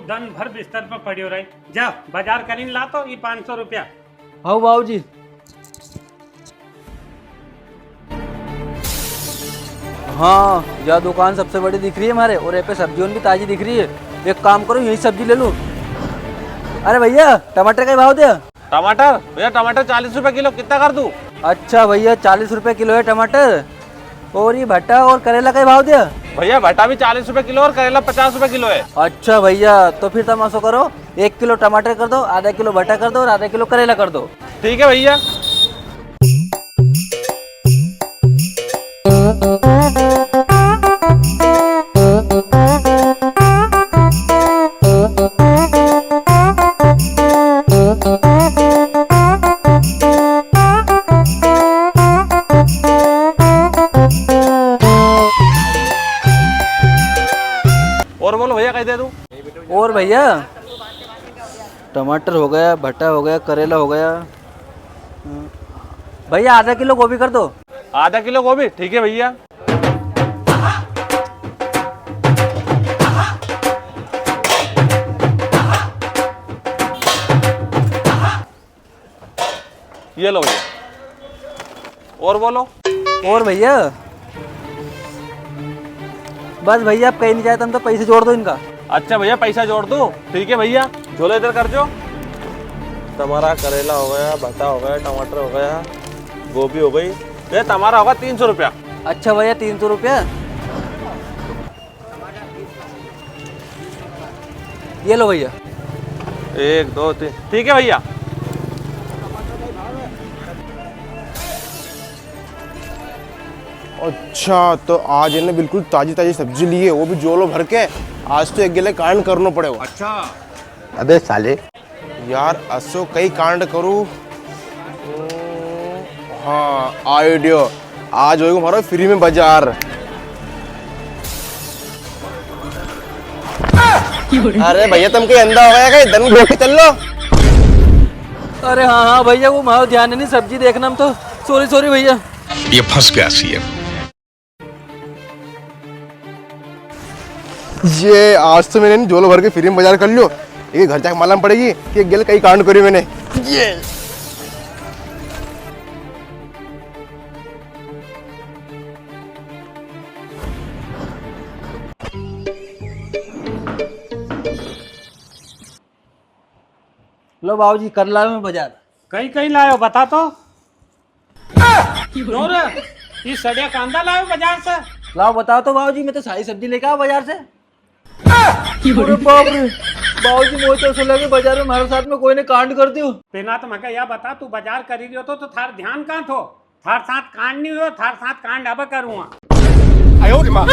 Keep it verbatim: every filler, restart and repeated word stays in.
दन भर बिस्तर पर पड़्यो रहे। जा, बाजार करीन ला तो ई पाँच सौ रुपया। हाँ बाबूजी। हाँ, या दुकान सबसे बड़ी दिख रही है म्हारे, और ये पे सब्जियों भी ताजी दिख रही है। एक काम करूँ, यही सब्जी ले लूँ। अरे भैया, टमाटर का ही भाव दे। टमाटर? भैया, टमाटर चालीस रुपए किलो, कितना कर दूँ? अच्छा भैया, चालीस रुपए किलो है टमाटर। और ये भटा और करेला का ही भाव दे। भैया, भटा भी चालीस रुपए किलो और करेला पचास रुपए किलो है। अच्छा भैया, तो फिर तम असो करो, एक किलो टमाटर कर दो, आधा किलो भटा कर दो और आधा किलो करेला कर दो। ठीक है भैया। और बोलो भैया, कई दे दूं? और भैया, टमाटर हो गया, भटा हो गया, करेला हो गया। भैया, आधा किलो गोभी कर दो। आधा किलो गोभी? ठीक है भैया। ये लो भैया। और बोलो। और भैया? बस भैया, अब कहीं नहीं जाए, तम तो पैसे जोड़ दो इनका। अच्छा भैया, पैसा जोड़ दूं? ठीक है भैया, झोलो इधर कर जो। तमारा करेला हो गया, भटा हो गया, टमाटर हो गया, गोभी हो गई, ये तमारा होगा तीन सौ रुपया। अच्छा भैया, तीन सौ रुपया। ये लो भैया। एक, दो, तीन। ठीक है भैया। अच्छा, तो आज इन्हें बिल्कुल ताजी ताजी सब्जी ली है, वो भी झोलो भर के। आज तो एक गेले कांड करनो पड़ेगा। अच्छा। अबे साले। यार, असो कई कांड करूँ? हाँ, आइडियो। आज होएगो म्हारो फ्री में बाजार। अरे भैया, तम कई अंधा हो गया कई? दन घोके चल लो। अरे हाँ, हाँ भैया, वो म्हारो ध्यान नहीं, सब्जी देखना में तो। सॉरी, सॉरी भैया। ये फंस गया सीएम। ये आज तो मैंने झोलो भर के फ्री में बाजार कर लियो। ये घर जाके मालूम पड़ेगी कि गेल कई कांड करी मैंने। ये लो बाबूजी, कर लायो मैं बाजार। कई कई लायो, बता तो। क्यों रे, ये सड़िया कांदा लायो बाजार से? लाओ बताओ तो बाबूजी, मैं तो सारी सब्जी लेके आया बाजार से। अरे बाप रे, बाबूजी, मुझे तो ऐसा लगे बाजार में हमारे साथ में कोई ने कांड कर दियो। पेला तो मका या बता, तू बाजार करी रियो तो, तो थार ध्यान कहाँ थो? थार साथ कांड नहीं हुयो, थार साथ कांड अब करूँगा। आयो रे माँ।